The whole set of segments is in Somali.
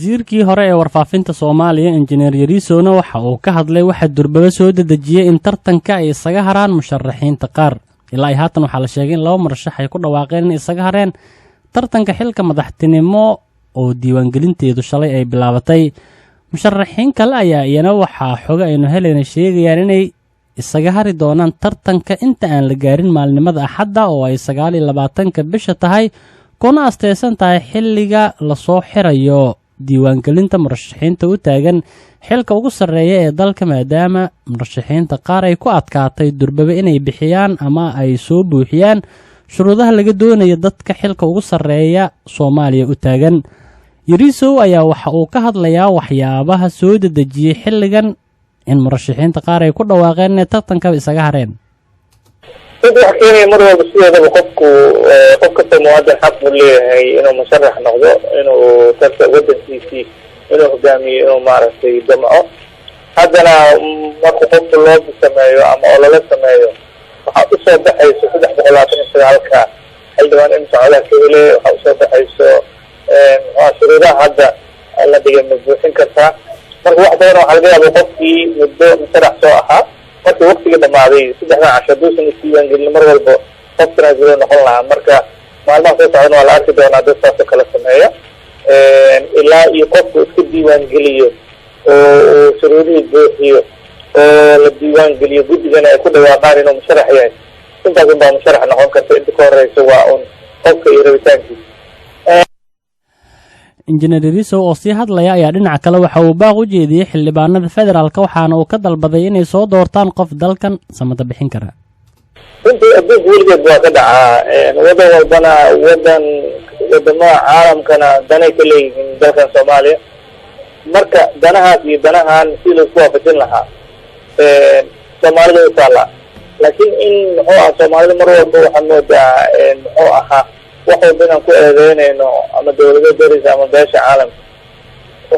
Wasiirkii hore ee warfaafinta Soomaaliya, Injineer Yariisowna, waxa uu ka hadlay waxa durbaba soo dedejiyey in tartanka ay isaga haraan musharaxiinta qaar. Ilaa ay haatan waxaa la sheegay in laba murashax ay ku dhawaaqeen in isaga hareen tartanka xilka madaxtinimo oo diiwaangelinteedu shalay ay bilaabatay. Musharaxiin kale ayaa iyana waxaa xogo aynu helayna sheegayaan inay isaga hari doonaan tartanka inta aan la gaarin maalinimada Axadda, oo ay 29-ka bisha tahay, kuna asteysan tahay xilliga lasoo xirayo diiwaangelinta murashaxiinta u taagan xilka ugu sarreeya ee dalka, maadaama murashaxiinta qaar ay ku adkaatay durbabe inay bixiyaan ama ay soo buuxiyaan shuruudaha laga doonayo dadka xilka ugu sarreeya Soomaaliya u taagan. Yariisow ayaa waxa uu ka hadlayaa waxyaabaha soo dedejiyey xilligan in murashaxiinta qaar ay ku dhawaaqeen inay tartankaba isaga hareen. Mid wax keenaya mar walba sideedaba, qofku, qof kasta muwaadin xaq buu leeyahay inuu musharax noqdo, inuu tarta wadankiisii, inuu hogaamiyo, inuu maaragtay damco. Haddana markuu qofku loobi sameeyo ama olole sameeyo, waxaa usoo baxayso 329-ka xildhibaan in socdaha ka hele. Waxaa usoo baxayso muxua shuruudaha hadda la dhigay ma buuxin kartaa? Marka wax badan waxaa laga yaaba qofkii muddo musharax soo ahaa, markii waktigii dhamaaday 3dan casho haduusan isdiiwaangelin, mar walba qof tanaasulo noqon lahaa. Marka maalmaha soo socdan waa la arki doonaa dad saasoo kala sameeya. Ilaa iyo qofku iska diiwaangeliyo oo uu shuruudihii buuxiyo oo la diiwaangeliyo, guddigana ay ku dhawaaqaan inuu musharax yahay, intaas un baa musharax noqon karta. Inta ka horeysa waa un qofka iyo rabitaankiisa. Injineer Yariisow oo sii hadlaya ayaa dhinaca kale waxa uu baaq u jeediyey xildhibaanada federaalka, waxaana uu ka dalbaday inay soo doortaan qof dalkan samata bixin kara. Runtii adduunka weligeed waa ka dhacaa, wadan walbana, wadan wadamada caalamkana danay ka leeyihiin dalkan Soomaaliya. Marka danahaas iyo danahan si laisku waafajin lahaa Soomaalida u taallaa. Laakiin in muxuu aha, Soomaalida mar walba waxaad moodaa muxuu ahaa wax walba inaan ku eedeynayno ama dawlado darisa ama beesha caalamka.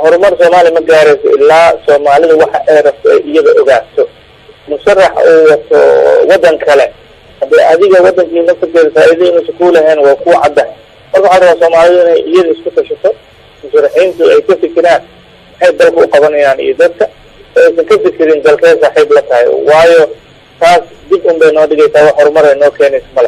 Horumar Soomaaliya ma gaarayso ilaa Soomaalida waxa ay rabto ay iyada ogaato. Musharax uu wato waddan kale, haddii adiga waddankii naftarkeeda faa'iida inuusa ku lahayn, waa kuu caddahay. Marka waxaa rabaa Soomaalidu inay iyada isku tashato, musharaxiintu ay ka fikiraan maxay dalka u qabanayaan iyo dadka, oo aysan ka fikirin dalkee saaxiib la tahay, waayo taas dib un bay noo dhigaysaa, wax horumar ay noo keenaysa male.